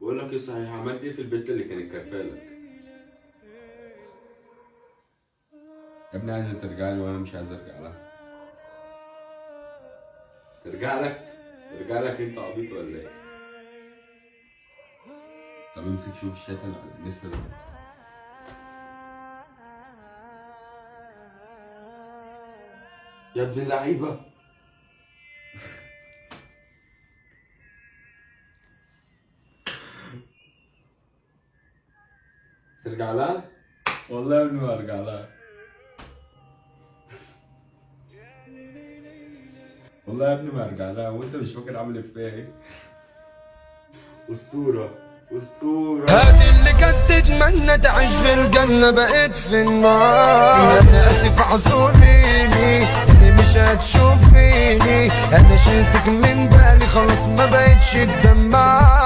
بقول لك ايه صحيح، عملت ايه في البت اللي كانت كرفالك؟ يا ابني عايزه ترجع لي وانا مش عايز ارجع لها. ترجع لك؟ ترجع لك انت عبيط ولا ايه؟ طب امسك شوف الشات اللي على الانستا ده. يا ابن اللعيبة. ترجع لها؟ والله يا ابني ما ارجع لها. والله يا ابني ما ارجع لها، وانت مش فاكر عامل ايه فيها ايه؟ اسطورة اسطورة. هادي اللي كانت تتمنى تعيش في الجنة بقيت في النار. انا اسف اعذريني اني مش هتشوفيني، انا شلتك من بالي خلاص ما بقتش تدمع.